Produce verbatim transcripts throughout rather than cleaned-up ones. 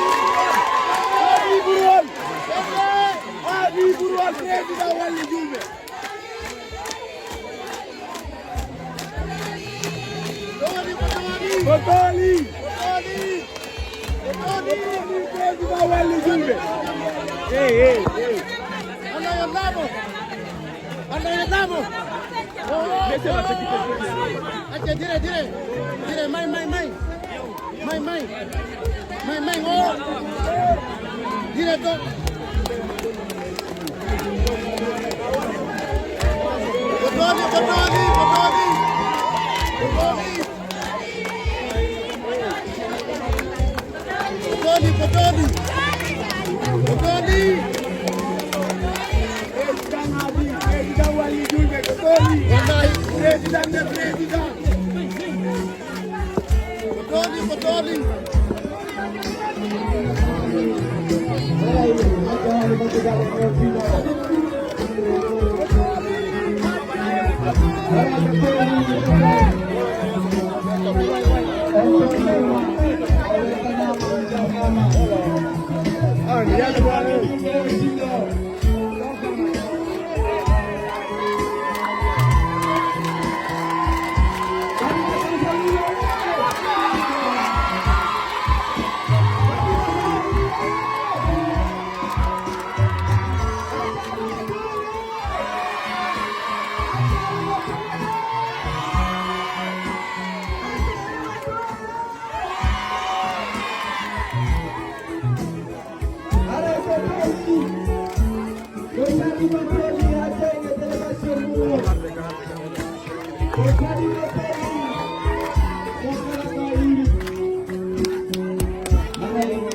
Haa fii Burwal! Haa fii Burwal, président Wally Julɓe! Ko dooli! Ko dooli! Ko dooli! Ko dooli! Président Wally Julɓe! Hey, hey, hey! Alla yo laaɓo! Alla yo laaɓo! Acca, dire, dire. Dire, may, may, may. May, may. May, may, oh. Dire, do. Ko dooli, ko dooli, ko dooli. Ko dooli. Ko dooli, ko dooli. Ko dooli. Président Wally Julɓe, ko dooli. Wallahi. Président de président. Ko dooli, ko dooli. Haray ko tawti ko Sadio Mané haa tawi e délégation mum o. Ko Sadio Mané haa kala ka yuri. Haray ko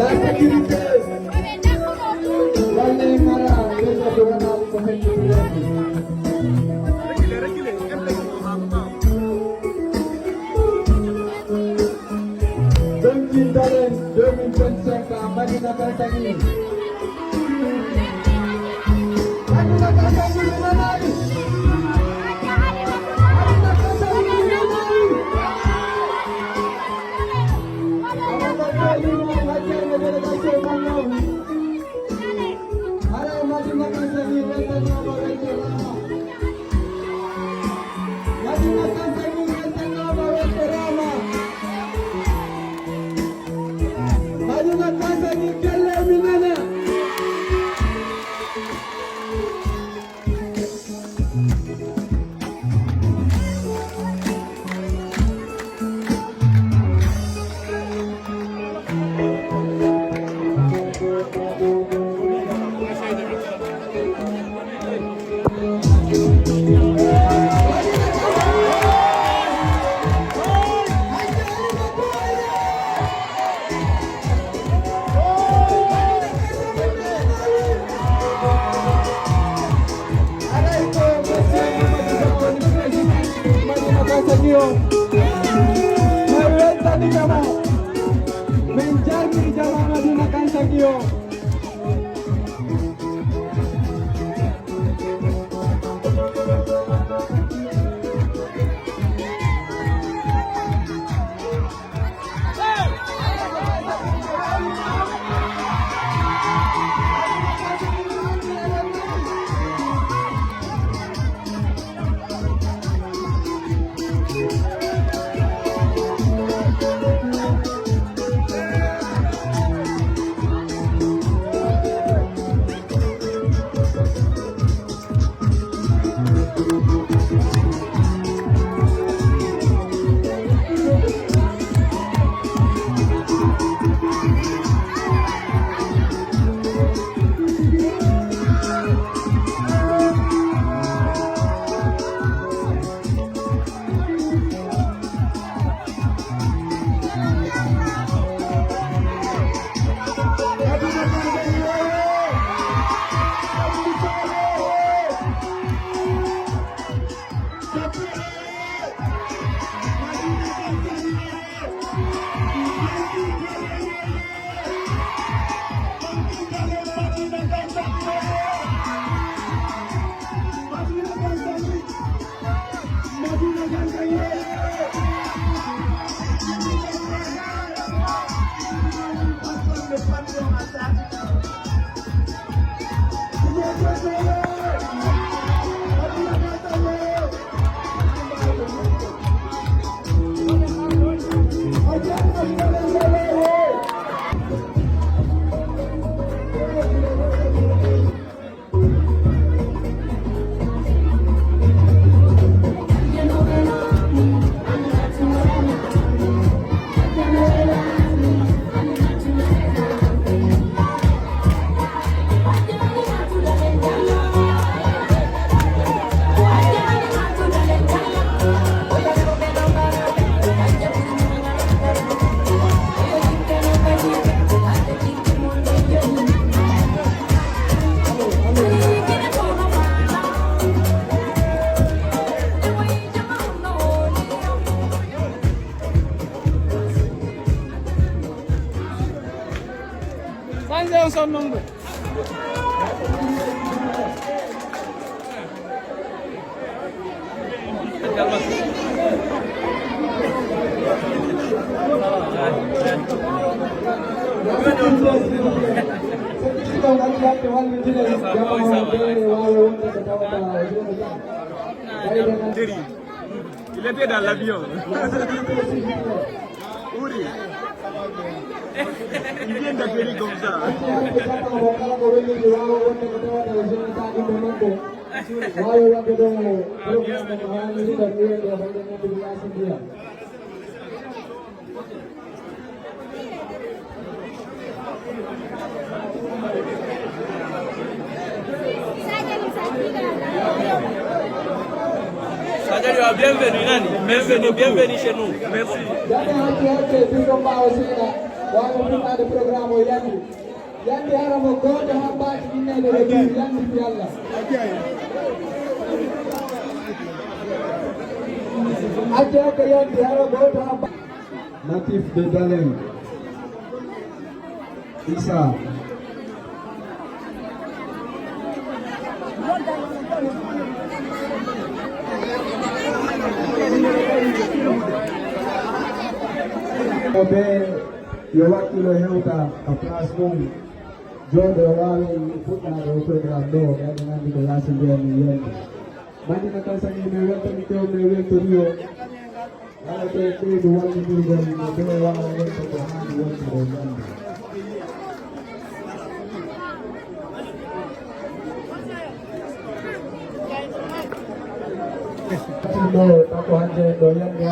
La sécurité. Walla en mara, déjà ko wona ko hecci ko woni. Donji Dalen deux mille vingt-cinq à Madina Kansani. Madina Kansani, kelle mi nana. Men jarni jama Madina Kansaki o. Sanse on son non ɗum. Il était dans l'avion. Uri. Il vient d'atterrir comme ça. Waawi waɗde ɗo programme ko haaniri ɗo, ɗo wonde ko Yaasin Biya. Sadio, bienvenue, nani? Bienvenue, bienvenue chez nous. Merci. Jaɓe hakke hakke, ɓiɗɗo ɓaawo seeɗa, waawi fuɗɗaade programme o yandi. Yandi hara mo gooto habbaaki inneede ɓe ɗum yandi fi Allah. Acce hakke yandi hara gooto habba. Natif de Dalen. Isa. Ko ɓe yo wakkilo hewta ka place mum. Jooɗo waawi fuɗɗaade o programme ɗo, ɓe ɓe nganndi ko yaasi mbiyan mi yonde. Madina Kalsani, mi weltani tew, mi weltori o. Wala ko e ɓeydu wallitirgol mo ɓe waawa wonde ko haani wonde ɗo ñande. Ɗo, tako hannde ɗo yande.